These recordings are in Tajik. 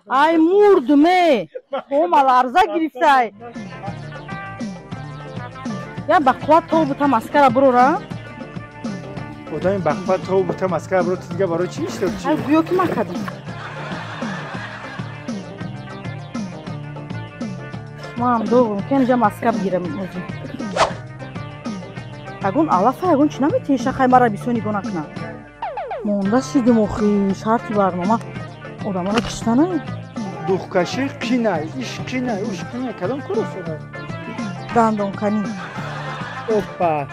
Ай мурдме. Ома ларза гирифтай. Я ба қувват то бута маскара бурора. Одами ба қувват то бута маскара буро, ту дига барои чӣ иштирок чӣ? Ай гӯё ки ман кардам. Ман доғум, ки инҷа маска бигирам. Ягон алафа, ягон чӣ наметиҳӣ, шахай мара бисёр нигоҳ накунад. Монда шидим охи, шарти барнома. Одамаро киштана. Духкашӣ қинай, иш қинай, уш қинай, кадом кор афтода? Дандонканӣ. Опа.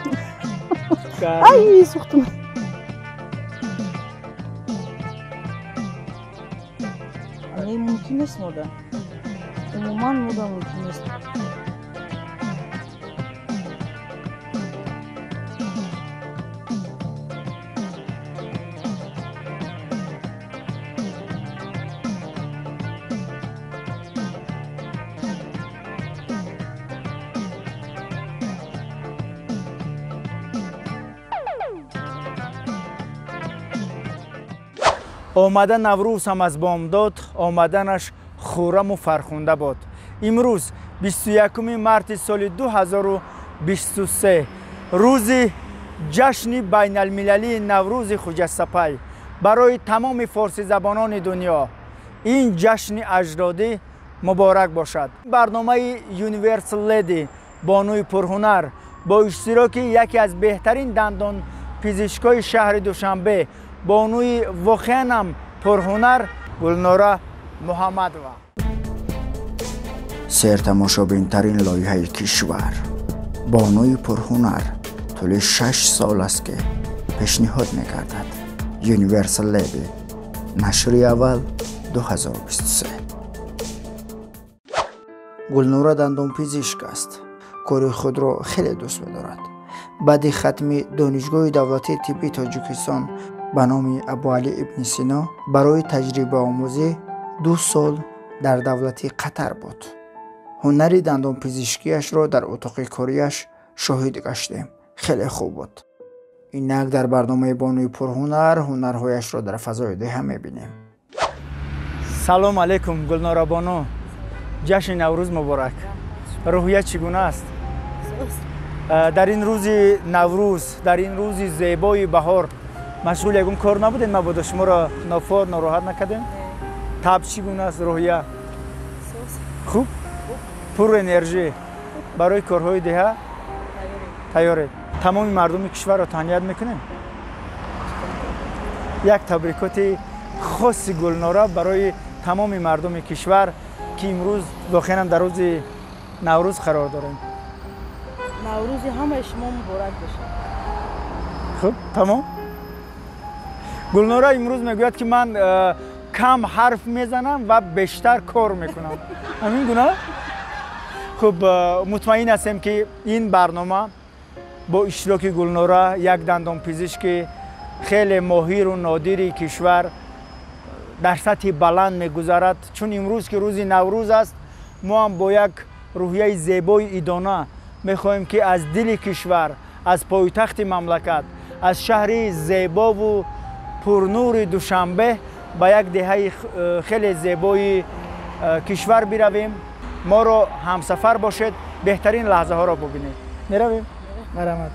Ай, сӯхтум. Не, мумкин нест мода. Умуман мода мумкин нест. Омада Наврӯз ҳам аз бомдод, омаданаш хураму фархунда буд. Имрӯз 21 марти соли 2023, рӯзи ҷашни байналмилалии Наврӯзи Хуҷастапай барои тамоми форсизабонони дунё. Ин ҷашни аҷдодӣ муборак бошад. Барномаи Universal Lady бонуи пурҳунар бо иштироки яке аз беҳтарин дандонпизишкои шаҳри Душанбе, бонуи воқеанам пурҳунар Гулнора Муҳаммадова. Сертамошобинтарин лоиҳаи кишвар бонуи пурҳунар тӯли 6 сол аст ки пешниҳод мегардад. Universal Lady, нашри аввал 2023. Гулнора дандонпизишк аст. Кори худро хеле дӯст медорад. Баъди хатми Донишгоҳи давлатии тиббии Тоҷикистон ба номи Абуалӣ ибни Сино барои таҷрибаомӯзӣ 2 сол дар давлати Қатар буд. Ҳунари дандонпизишкиашро дар утоқи кориаш шоҳид гаштем. Хеле хуб буд. Инак дар барномаи бонуи пурҳунар ҳунарҳояшро дар фазои деҳа мебинем. Салом алейкум, Гулнора бону. Ҷашни Наврӯз муборак. Рӯҳия чӣ гуна аст? Дар ин рӯзи Наврӯз, дар ин рӯзи зебои баҳор машғули ягон кор набудед? Мабодо шуморо нофор нороҳат накардем? Таб чӣ гуна аст, рӯҳия? Хуб? Пур энержӣ барои корҳои деҳа тайёред? Тамоми мардуми кишварро таҳният мекунем? Як табрикоти хоси Гулнора барои тамоми мардуми кишвар, ки имрӯз воқеан дар рӯзи Наврӯз қарор дорем. Наврӯзи ҳамаи шумо муборак бошад. Хуб, тамом. Гулнора имрӯз мегӯяд, ки ман кам ҳарф мезанам ва бештар кор мекунам. Ҳамин гуна? Хуб, мутмаин ҳастем, ки ин барнома бо иштироки Гулнора, як дандонпизишки хеле моҳиру нодири кишвар, дар сатҳи баланд мегузарад. Чун имрӯз ки рӯзи Наврӯз аст, мо ҳам бо як рӯҳияи зебои идона мехоҳем, ки аз дили кишвар, аз пойтахти мамлакат, аз шаҳри зебову пурнури Душанбе ба як деҳаи хеле зебои кишвар биравем. Моро ҳамсафар бошед, беҳтарин лаҳзаҳоро бубинед. Меравем? Марҳамат.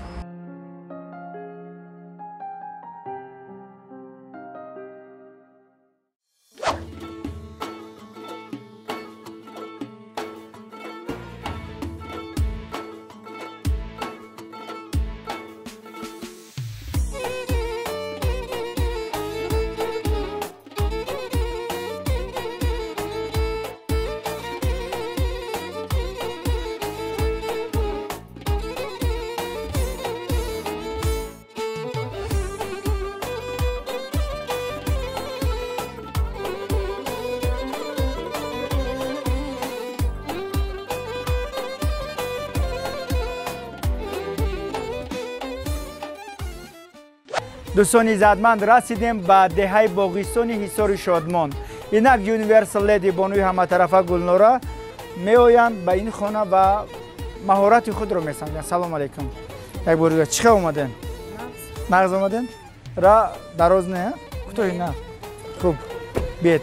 Дӯстони иззатманд, расидем ба деҳаи Боғистони Ҳисори Шодмон. Инак Universal Lady бонуи ҳаматарафа Гулнора меоянд ба ин хона ва маҳорати худро месанҷанд. Салом алейкум. Як бор дигар чӣ хел омадем? Нағз омадем? Ра дароз не? Кӯтоҳи на. Хуб, биед.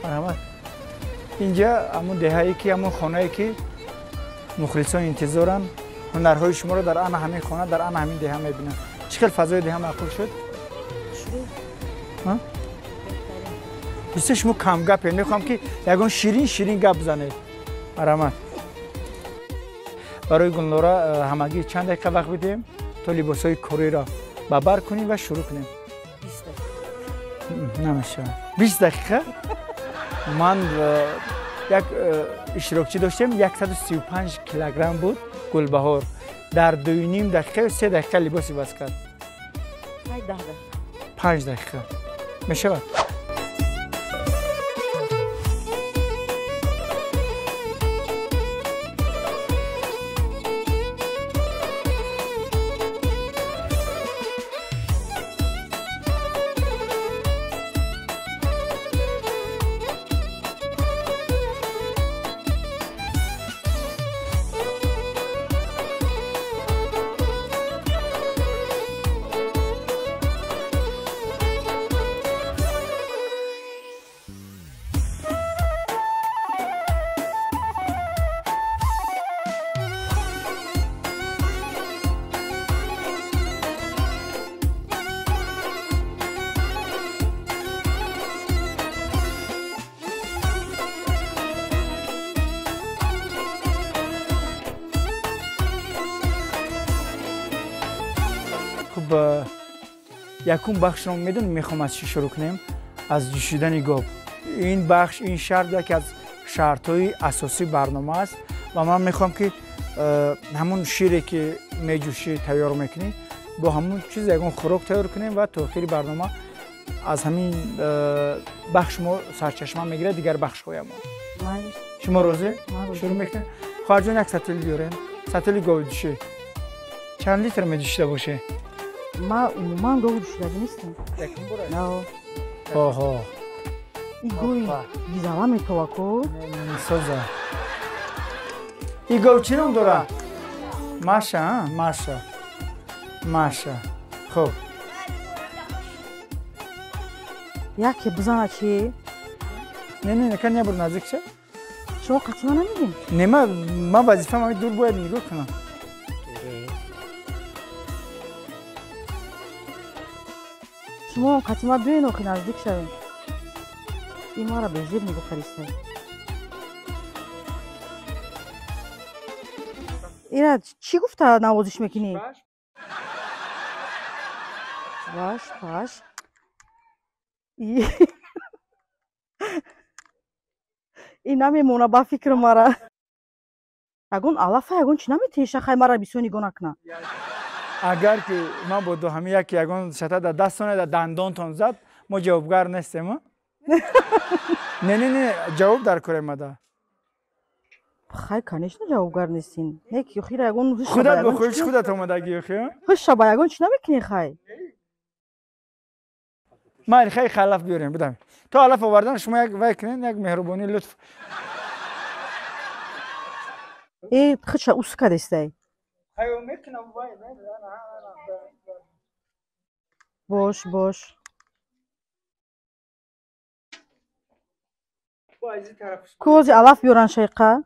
Марҳамат. Инҷа ҳамун деҳае ки, ҳамун хонае ки мухлисон интизоранд, ҳунарҳои шуморо дар ана ҳамин хона, дар ана ҳамин деҳа мебинанд. Чӣ хел фазои деҳа маъқул шуд? Бисёр шумо камгапе, мехоҳам ки ягон ширин ширин гап бизанед. Марҳамат. Барои Гулнора ҳамагӣ чанд дақиқа вақт бидиҳем то либосҳои кориро ба бар кунем ва шурӯъ кунем? Намешавад. 20 дақиқа? Ман як иштирокчӣ доштем, 135 килограмм буд, Гулбаҳор. Дар 2,5 дақиқа ё 3 дақиқа либос иваз кард. 5 дақиқа. Мешавад? Якум бахшро медонем, мехоҳам аз чӣ шурӯъ кунем? Аз ҷӯшидани гов. Ин бахш, ин шарт яке аз шартҳои асосии барнома аст ва ман мехоҳам ки ҳамун шире ки меҷӯшӣ, тайёр мекунӣ, бо ҳамун чиз ягон хӯрок тайёр кунем ва то охири барнома аз ҳамин бахш мо сарчашма мегирад дигар бахшҳоямон. Шумо розӣ? Шурӯъ мекунем? Хоҳарҷон, як сатил биёрем. Сатили говҷӯшӣ. Чанд литр меҷӯшида бошӣ? Ма умуман гов ҷӯшидагӣ нестам. Оҳо. И гови гизала метова ку? Соза. И гов чӣ ном дора? Маша, Маша. Маша. Хуб. Яке бизана чӣ? Не, не, не, кан ябур наздик ша. Шумо қатъи ман намедин? Не, ман вазифаам ҳамин дур бояд нигоҳ кунам. Шумо қатъи ман биёен, охи наздик шавем. Ин маро безеб нигоҳ кардиста. Ира чӣ гуфта навозиш мекунӣ? Баш, паш. Ин намемона ба фикр мара. Ягон алафа, ягон чӣ наметеша, хай мара бисёр нигоҳ накуна. Агар ки ман бо ҳамин яке ягон шата дар дастона, дар дандонтон зад, мо ҷавобгар нестем, а? Не, не, не, ҷавоб дар кор омада. Хай, конечно, ҷавобгар нестин. Не, ки охира ягон худат бо хоҳиши худат омадагӣ, охи? Ҳуша ба ягон чӣ намекунӣ, хай? Майли, хай алаф биёрем, будам. То алаф овардан шумо як вай кунед, як меҳрубонӣ, лутф. Э, худша ус кардестай. Бош, бош. Кози алаф биёран шайқа.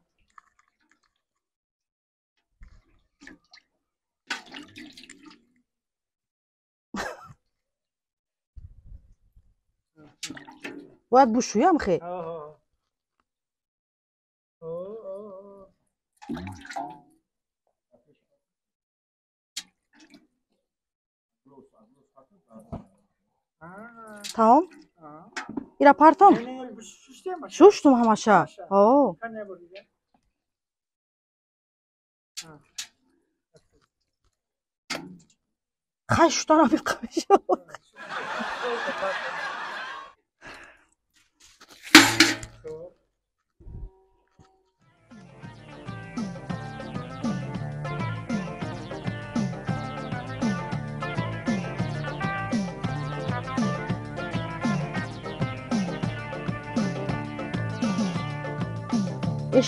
Бояд бушӯям хе. Тамом? Ира партом? Шуштум ҳамаша. О. Хай шуштан амиқа мешавад.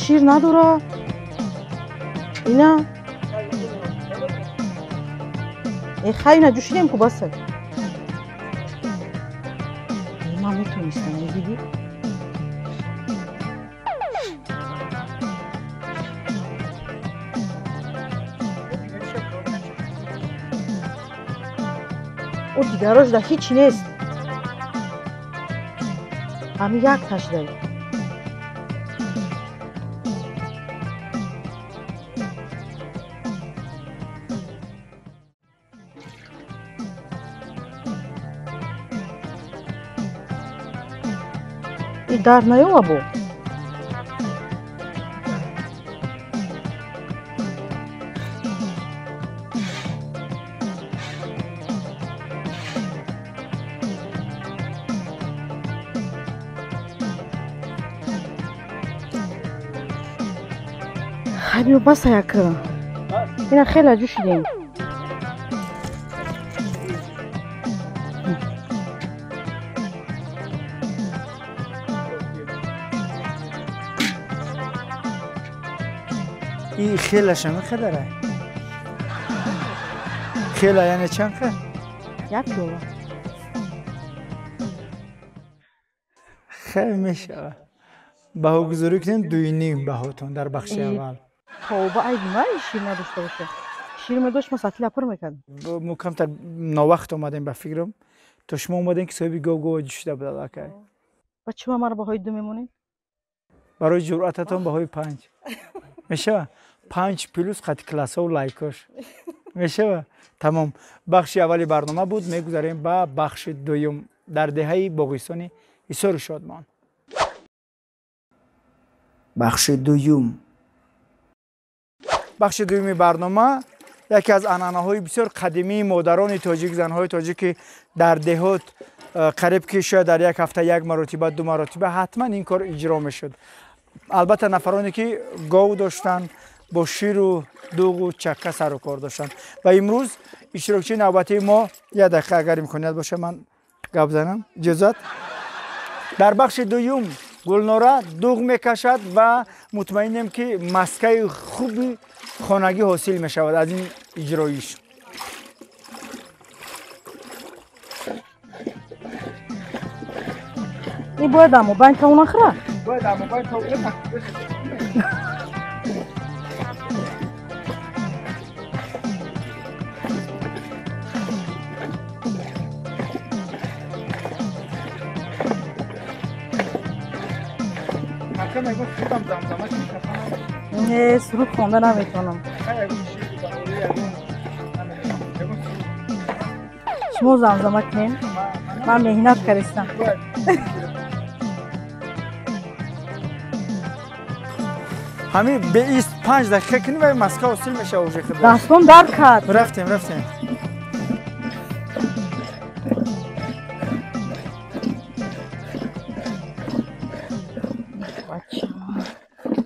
Шир надора. Ина. Хай ина ҷӯшидем ку баса. Ман метонистам, медидӣ? О дигарош да ҳеч нест. Ҳами як ташдай. И дар наёва бо. Хай биё баса як. Ина хеле ҷӯшидем. И хелаша мехелара? Хела яъне чанд хел? Як пиёла. Хел мешава. Баҳогузорӣ кунем дуюним баҳотон дар бахши аввал. Тавба айби ман шир надошта боша. Шир медошт, ман сатила пур мекардам. Мо камтар новақт омадем ба фикрам. То шумо омадем ки соҳиби гов гова ҷӯшида буд аллакай. Ба чӣ маро баҳои 2 мемонед? Барои ҷуръататон баҳои 5. Мешава? 5 плюс қати классову лайкош. Мешава? Тамом. Бахши аввали барнома буд, мегузарем ба бахши дуюм дар деҳаи Боғистони Ҳисору Шодмон. Бахши дуюм. Бахши дуюми барнома яке аз анъанаҳои бисёр қадимии модарони тоҷик, занҳои тоҷик, ки дар деҳот қариб ки шояд дар як ҳафта як маротиба, ду маротиба ҳатман ин кор иҷро мешуд. Албатта нафароне ки гов доштанд, бо ширу дуғу чакка сару кор доштанд. Ва имрӯз иштирокчии навбатии мо, як дақиқа агар имконият боша ман гап занам, иҷозат. Дар бахши дуюм Гулнора дуғ мекашад ва мутмаинем ки маскаи хуби хонагӣ ҳосил мешавад аз ин иҷроиш. Ин бояд амобайн та нахӯрад? Бояд амобайн та Не, суруд хонда наметавонам. Шумо замзама кунем? Ман меҳнат кардистам. Ҳамин 25 дақиқа кунӣ ва маска ҳосил мешавад уже худаш. Дастон дард кард. Рафтем, рафтем.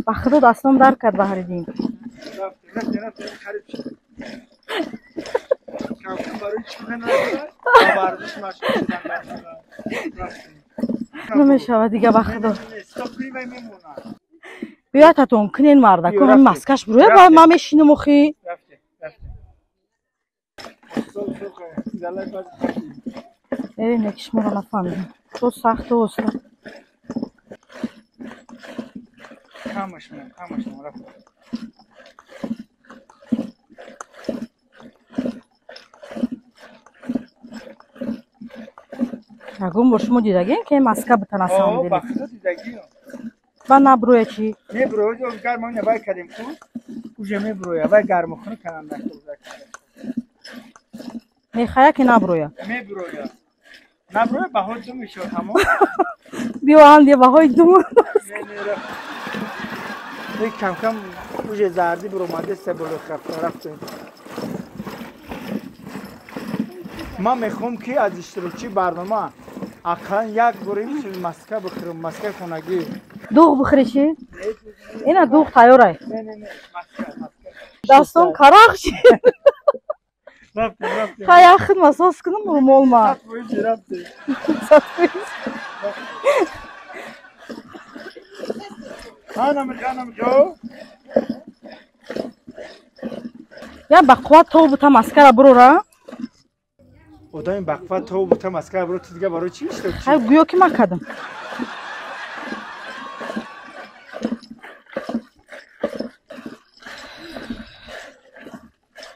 Ба худо дастон дард кард Баҳриддин. Рафтем, рафтем, қариб шуд. Камкам барои чӣ надорад? Ба варзиш машғул шудан рафтем. Намешавад дига ба худо. Стоп кунӣ ва мемонад. Биёед татон кунен мардако, ҳамин маскаш бурояд, ба ман мешинам охи. Рафтем, рафтем. Э, не ки шуморо нафаҳмидам. То сахт то оста. Камаш мон, камаш мон, рафтем. Ягон бор шумо дидагем ки маска битанасам дили. Ба худо дидагиам. Ба наброя чӣ? Меброя, гарм он вай кардем ку. Уже меброя, вай гармохона кардам дар. Мехоя ки наброя? Меброя. Наброя баҳои ду мешавад ҳамон. Биё ҳам дия баҳои ду. Не, не, рафт. Кам кам уже зардӣ буромаде се боло рафтем. Ман мехоҳам ки аз иштирокчии барнома ақаллан як бор ин маска бихӯрам, маскаи хонагӣ. Дуғ бихӯри чӣ? Ина дуғ тайёрай. Не, не, не, маска, маска. Дастон карақ чи? Рафтем, рафтем. Хай ахид масоз кунам румолма. 100% рафтем. 100%. Ханам, ханам, ҷо. Я ба қувват то бута маскара бурора. Одами ба қувват то бута маскара буро, ту дига барои чӣ иштирок? Хай гӯё ки ман кардам.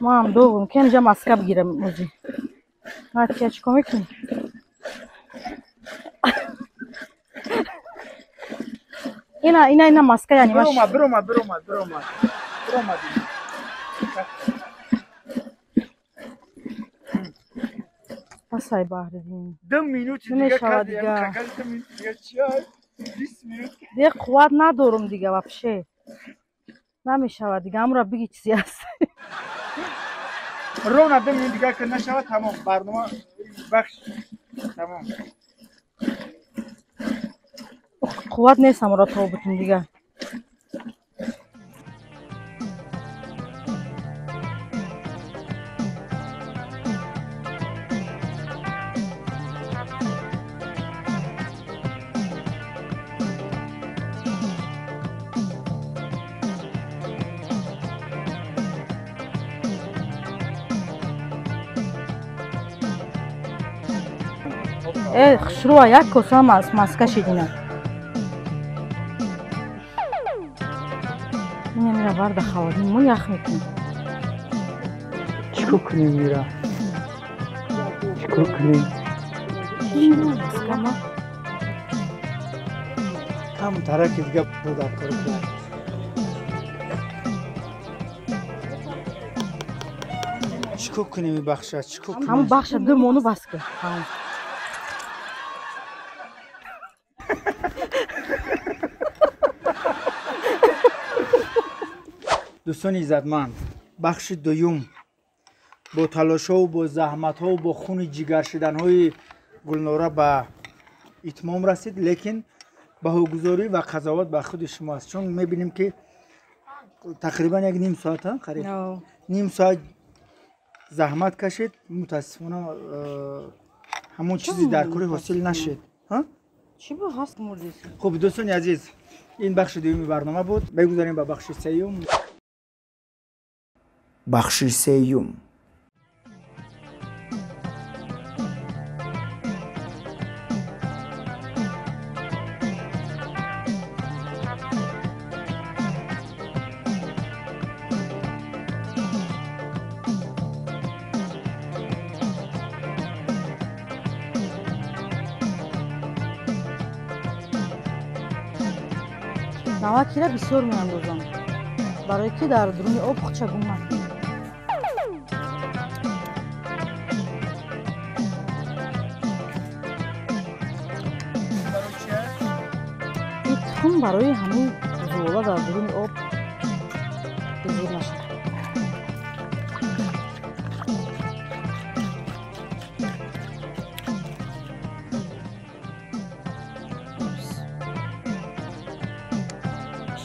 Ман дуғум ки инҷа маска бигирам ӯзи. Мартия чикор мекунӣ? Ина, ина, ина маска яъне маш. Биромад, биромад, биромад, биромад. Биромад. Пасай Баҳриддин. 2 минути дига Намешавад кардем, дига. Кака 2 минути дига чия? 20 минут. Дига қувват надорум дига вообще. Намешавад дига, ҳамура биги чизе аст. Ровно 2 минут дига ки нашавад, тамом, барнома бахш тамом. Қувват нест ҳамура то бутун дига. Хушрӯа, як коса маска шидина. Ина мира барда холодильник, мо ях мекунем. Чикор кунем мира? Чикор кунем? Ина маска ма. Кам тараки дига дар кор кунем. Чикор кунем ин бахша? Чикор кунем? Ҳамон бахша ду мону бас кун. Ҳамон. Дӯстони иззатманд, бахши дуюм бо талошҳову бо заҳматҳову бо хуни ҷигаршиданҳои Гулнора ба итмом расид, лекин баҳогузорӣ ва қазоват ба худи шумо аст, чун мебинем ки тақрибан як ним соат, қариб ним соат заҳмат кашид, мутаассифона ҳамон чизи дар кори ҳосил нашид. Чӣ бо ҳаст мурдис? Хуб, дӯстони азиз, ин бахши дуюми барнома буд. Мегузарем ба бахши сеюм. Бахши сеюм. Намакира бисёр меандозам, барое ки дар дуруни об худша гум накунад. Ин тухм барои ҳамин зуола дар дуруни об безур нашавад.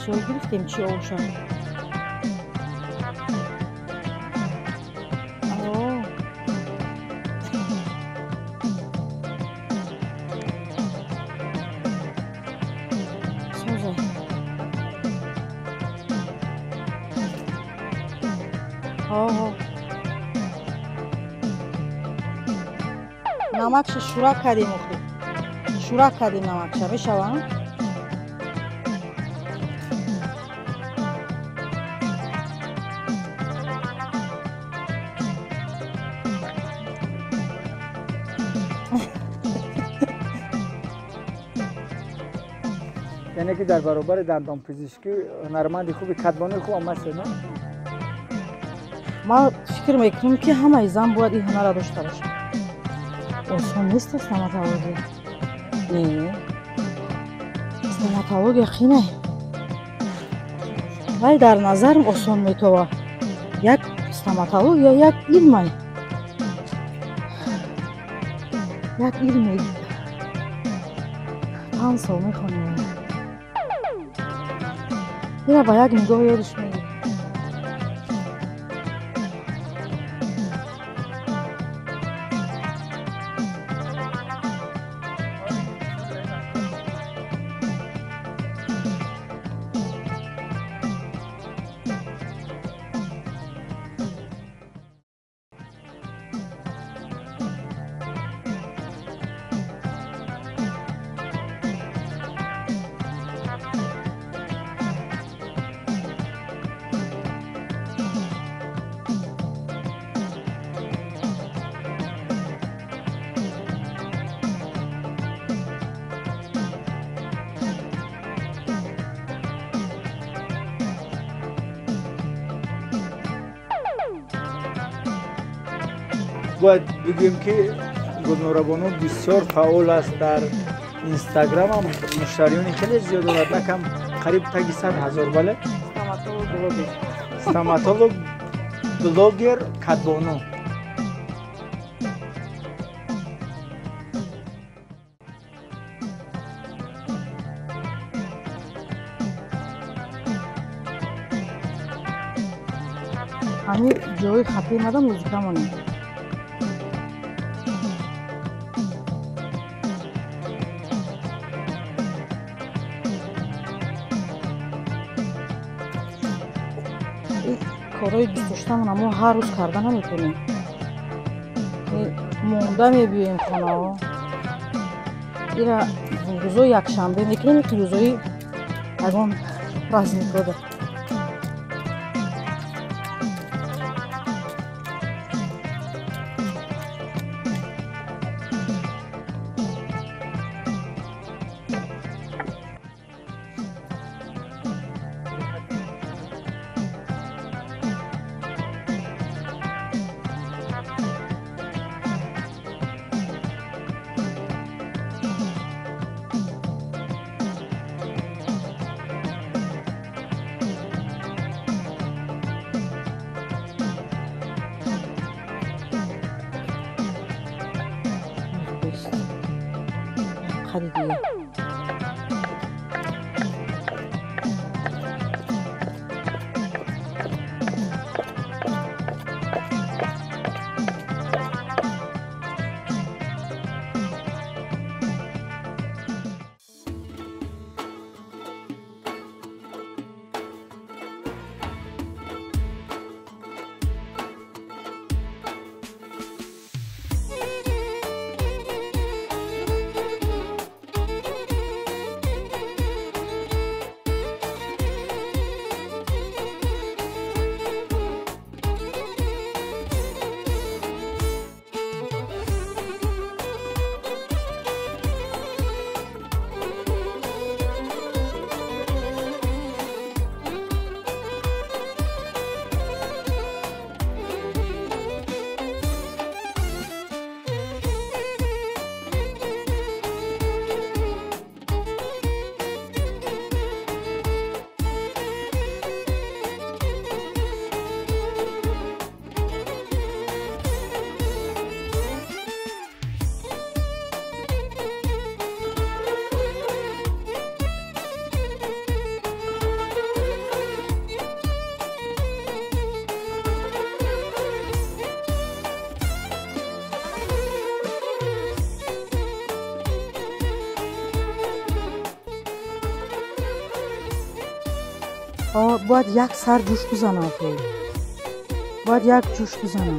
Бисёр гирифтем чи оша? Намакша шура кардем охи. Шура кардем намакша, мешава? Яъне ки дар баробари дандонпизишкӣ ҳунарманди хуби кадбонуи хуб ҳам ҳастед, на? Ман фикр мекунам ки ҳамаи зан бояд ин ҳунарро дошта бошад. Осон нест стоматология. Не. Стоматология хине. Вале дар назарам осон метова. Як стоматология як илмай. Як илме. 5 сол мехонем. Ира ба як нигоҳ ёдиш мегирӣ. Бояд бигӯем, ки Гулнорабону бисёр фаъол аст дар Инстаграмам, муштариёни хеле зиёд дорад, накам қариб таги 100 000, бале? Стоматолог, блогер, кадбону. Ҳамин ҷои хатӣ мада музыка монем. Корҳои дӯстдоштамона мо ҳар рӯз карда наметавонем. Монда мебиёем хонао. Ира рӯзои якшанбе мекунем, ки рӯзои ягон праздникода. Қади дига. Бояд як сар ҷӯш бизанам, бояд як ҷӯш бизанам.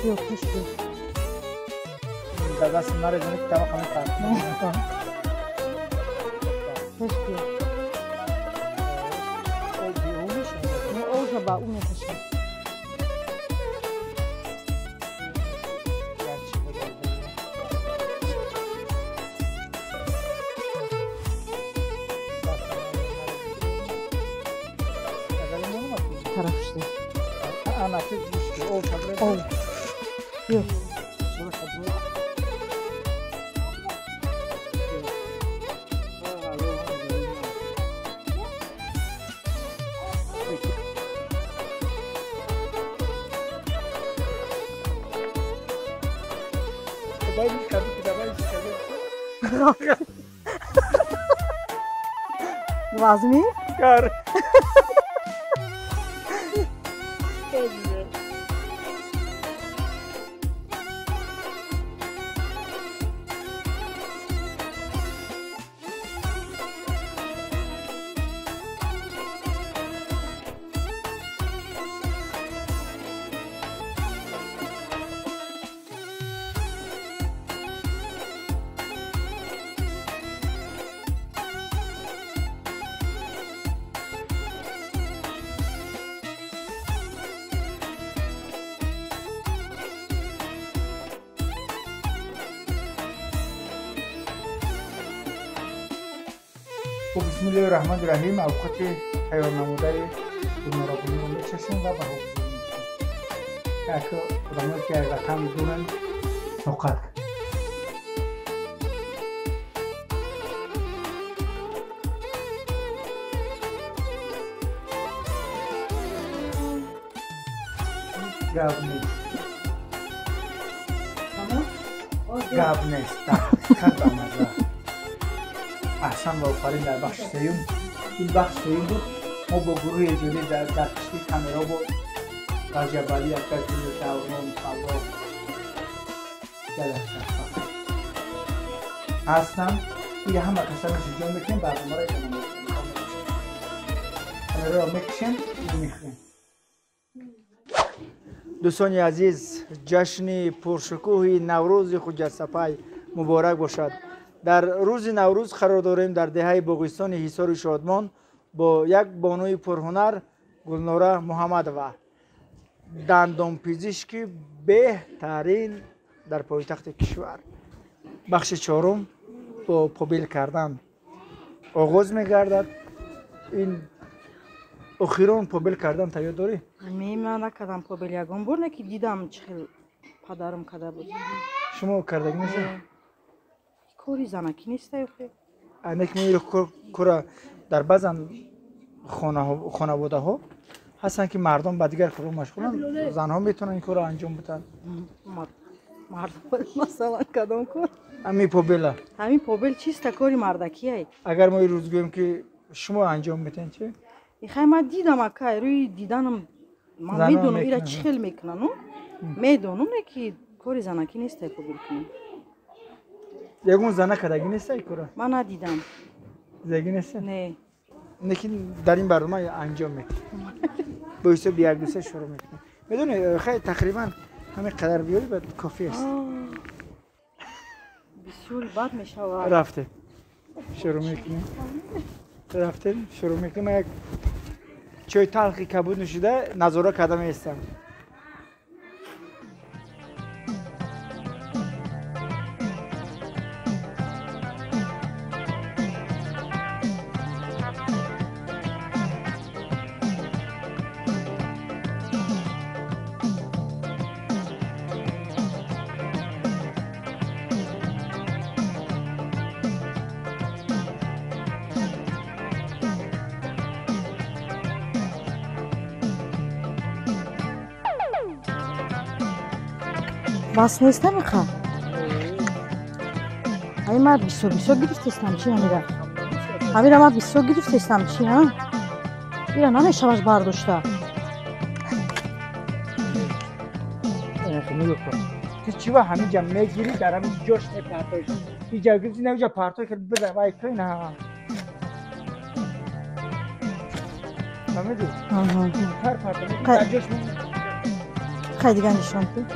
Биё, пеш биё. Пеш биё. Оша ба ӯ мекашам. Тараф шуда. Биё. Вазми? Кар. Хуб, бисмиллоҳи раҳмони раҳим, авқоти тайёр намудаи Гулнора бонуро мечашем ва баҳо гузорӣ мекунем. Як одамое ки аз ватан дуранд, тоқат. Гап нест. Гап нест. Ҳақиқат ба мазза. Аҳсан ва офарин дар бахши сеюм. Ин бахши сеюм буд. Мо бо гурӯҳи эҷодӣ дар пишти камераҳо бо Раҷабалӣ, Акбар Даврон, Савло ҳастанд. Ин ҳама касанаш иҷро мекунем, барномаро идома медиҳем. Камераро мекушем, мехӯрем. Дӯстони азиз, ҷашни пуршукӯҳи Наврӯзи Хуҷастапай муборак бошад. Дар рӯзи Наврӯз қарор дорем дар деҳаи Боғистони Ҳисори Шодмон бо як бонуи пурҳунар Гулнора Муҳаммадова, дандонпизишки беҳтарин дар пойтахти кишвар. Бахши чорум бо побил кардан оғоз мегардад. Ин охирон побил кардан тайёр дорӣ? Не, ман накардам побил ягон бор, не ки дидам чӣ хел падарам карда буд. Шумо кардагӣ нест? Кори занакӣ нест охе. Не ки мо иро кора дар баъзан хонаводаҳо ҳастанд ки мардон ба дигар корҳо машғуланд, занҳо метавонанд ин корро анҷом бидиҳанд. Мардон масалан кадом кор? Ҳамин побела. Ҳамин побел чиста кори мардакие. Агар мо ирӯз гӯем ки шумо анҷом медиҳед чӣ? Ихай ман дидам акай, рӯи диданам ман медонам ира чӣ хел мекунану медонам, не ки кори занакӣ нестай побел кунам. Ягон зана кардагӣ нестай кора? Ман надидам. Дидагӣ нест? Не. Лекин дар ин барнома анҷом медиҳем. Бо ҳисоби як ду се шурӯъ мекунем. Медонӣ, хай тақрибан ҳамин қадар биёрӣ, баъд кофӣ аст. Бисёри бад мешавад. Рафтем. Шурӯъ мекунем. Рафтем, шурӯъ мекунем. Як чой талхи кабуд нӯшида назора карда меистам. Бас неста меха? Ай ман бисёр бисёр гирифтестам чи ҳамира? Ҳамира ман бисёр гирифтестам чи, ҳа? Ира намешаваш бардошта. Ту чӣ ва ҳаминҷа мегирӣ, дар ҳамин ҷош мепартоӣ. Иҷа гирифти, на иҷа партоӣ, хел бизан, вай кӯй на. Фаҳмидӣ? Тар партоӣ, дар ҷош Хай дигар нишон кун.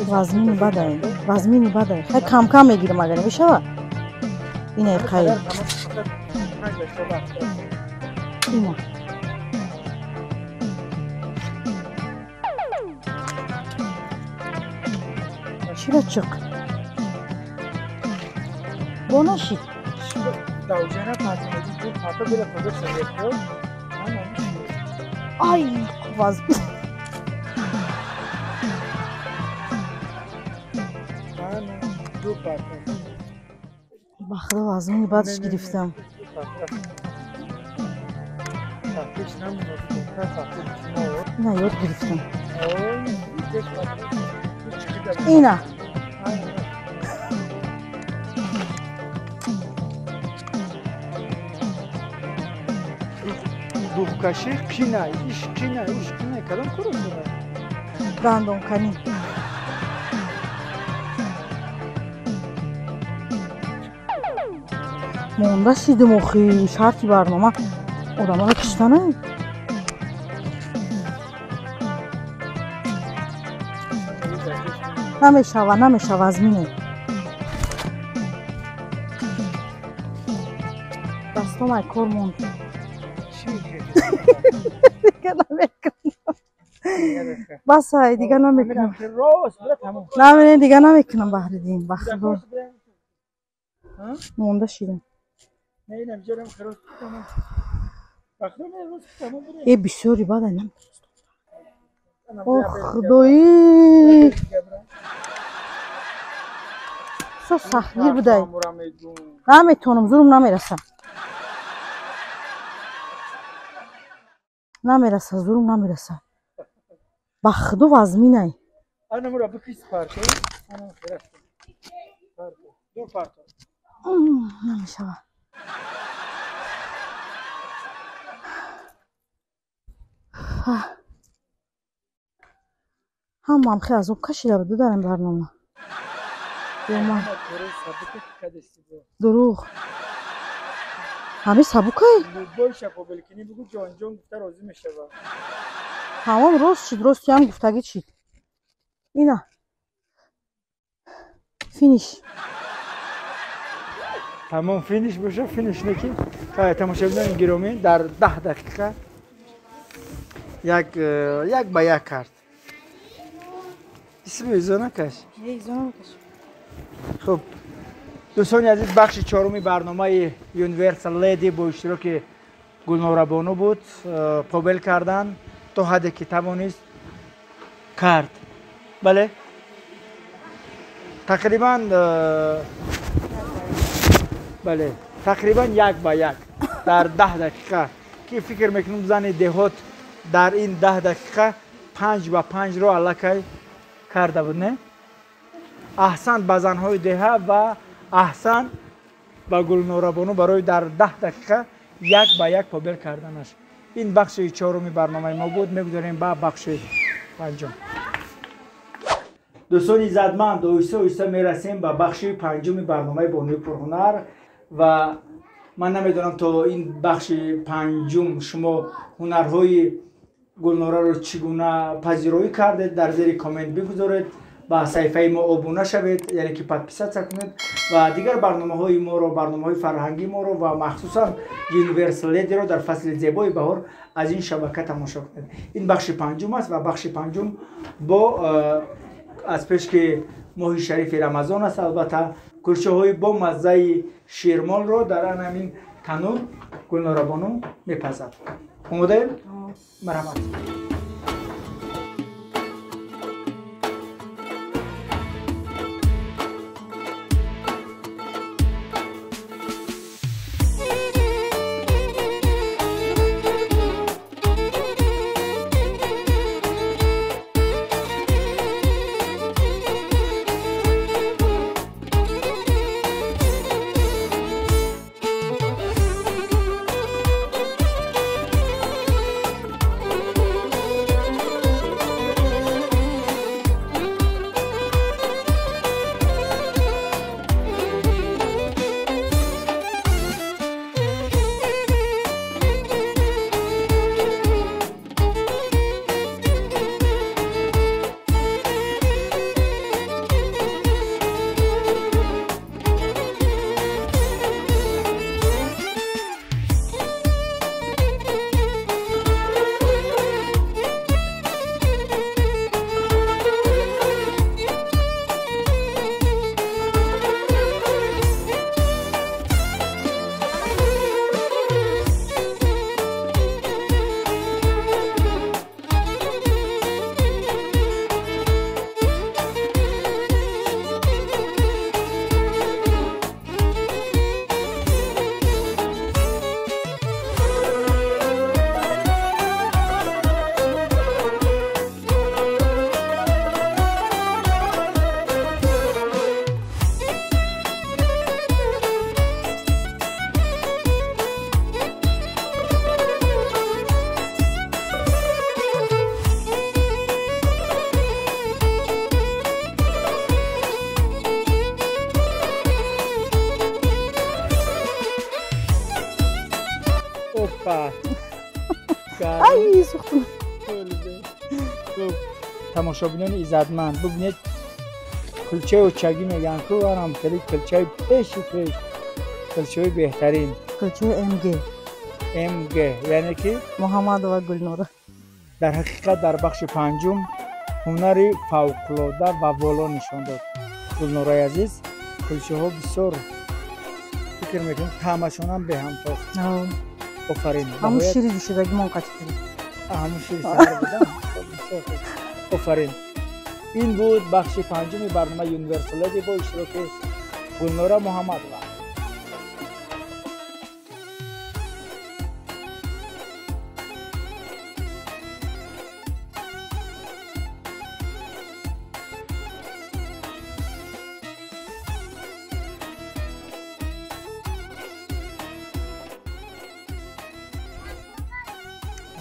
Вазмини бадай, вазмини бадай. Хай кам-кам мегирам агар мешава. Ина хай. Ина. Чира чиқ? Бо нашид. Ай, вазмин. Ба худо вазмини бадш гирифтам. Ина ёд гирифтам. Ина. Духкашӣ қина, иш қина, иш қина, кадом кор дорад? Дандонканӣ. Монда шидим охи, шарти барнома одаморо киштана. Намешава, намешава, азмине. Дастом ай кор монд. Дига намекунам. Бас ай, дига намекунам. Намекунам, дига намекунам Баҳриддин, ба Худо. Монда шидам. Э, бисёри бад ай нам. О, Худои! Бисёр сахтгир будай. Наметонам, зурум намерасам. Намераса, зурум намераса. Ба Худо вазминай. Намешава. Ҳамаам хеле азоб кашида буд дар ин барнома. Дурӯғ. Ҳамин сабукай? Ҳамон рост шид, рости ҳам гуфтагӣ чид. Ина. Финиш. Тамом финиш боша, финиш неки. Тамошобинони гиромӣ, дар 10 дақиқа як ба як кард. Исми изо накаш? Не, изо накаш. Хуб, дӯстони азиз, бахши чоруми барномаи Universal Lady бо иштироки Гулнорабону буд. Қобил кардан то ҳадде ки тавонист кард. Бале, тақрибан бале, тақрибан як ба як дар 10 дақиқа, ки фикр мекунам зани деҳот дар ин 10 дақиқа 5 ба 5-ро аллакай карда буд, не? Аҳсан ба занҳои деҳа ва аҳсан ба Гулнорабону барои дар 10 дақиқа як ба як қобил карданаш. Ин бахши чоруми барномаи мо буд. Мегузарем ба бахши панҷум. Дӯстони иззатманд, оҳиста оҳиста мерасем ба бахши панҷуми барномаи Бонуи пурҳунар ва ман намедонам то ин бахши панҷум шумо ҳунарҳои Гулнораро чӣ гуна пазироӣ кардед, дар зери коммент бигузоред, ба саҳифаи мо обуна шавед, яъне ки подписаться кунед ва дигар барномаҳои моро, барномаҳои фарҳангии моро ва махсусан Universal Lady-ро дар фасли зебои баҳор аз ин шабака тамошо кунед. Ин бахши панҷум аст ва бахши панҷум бо аз пеш ки моҳи шарифи Рамазон аст, албатта кулчаҳои бо маззаи ширмолро дар ан ҳамин танур Гулнорабону мепазад. Омодаем? Марҳамат. Ай, сӯхтум. Тамошобинони иззатманд, бубинед, кулчаи очагӣ мегӯянд ку, анам хеле кулчаи пеши пеш, кулчаи беҳтарин. Кулчаи МГ. МГ, яъне ки Муҳаммадова Гулнора. Дар ҳақиқат дар бахши панҷум ҳунари фавқулода ва воло нишон дод. Гулнораи азиз, кулчаҳо бисёр фикр мекунем таъмашонам беҳамтост. Офарин. Ҳамун шири ҷӯшидагимон қатӣ кардем. Ҳамун шири саҳар будам. Офарин. Ин буд бахши панҷуми барномаи Universal Lady бо иштироки Гулнора Муҳаммадова.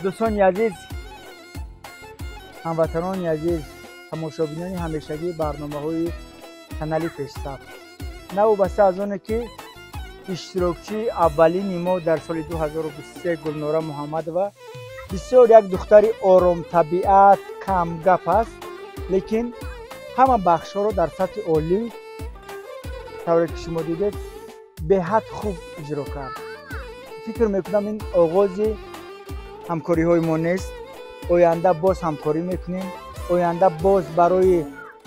Дӯстони азиз, ҳамватанони азиз, тамошобинони ҳамешагии барномаҳои канали Пешсаф, навобаста аз оне ки иштирокчии аввалини мо дар соли 2023 Гулнора Муҳаммадова бисёр як духтари оромтабиат, камгап аст, лекин ҳама бахшҳоро дар сатҳи олӣ, тавре ки шумо дидед, беҳад хуб иҷро кард. Фикр мекунам ин оғози ҳамкориҳои мо нест. Оянда боз ҳамкорӣ мекунем. Оянда боз барои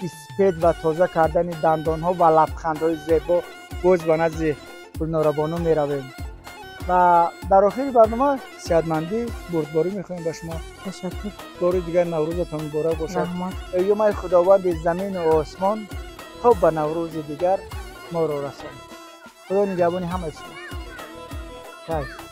испед ва тоза кардани дандонҳо ва лабхандҳои зебо боз ба назди Гулнорабону меравем. Ва дар охири барнома сиҳатмандӣ, бурдборӣ мехоҳем ба шумо. Ташаккур. Бори дигар Наврӯзатон муборак бошад. Эйёмаи Худованди замину осмон то ба Наврӯзи дигар моро расон. Худо нигаҳбони ҳамаи шумо. Хайр.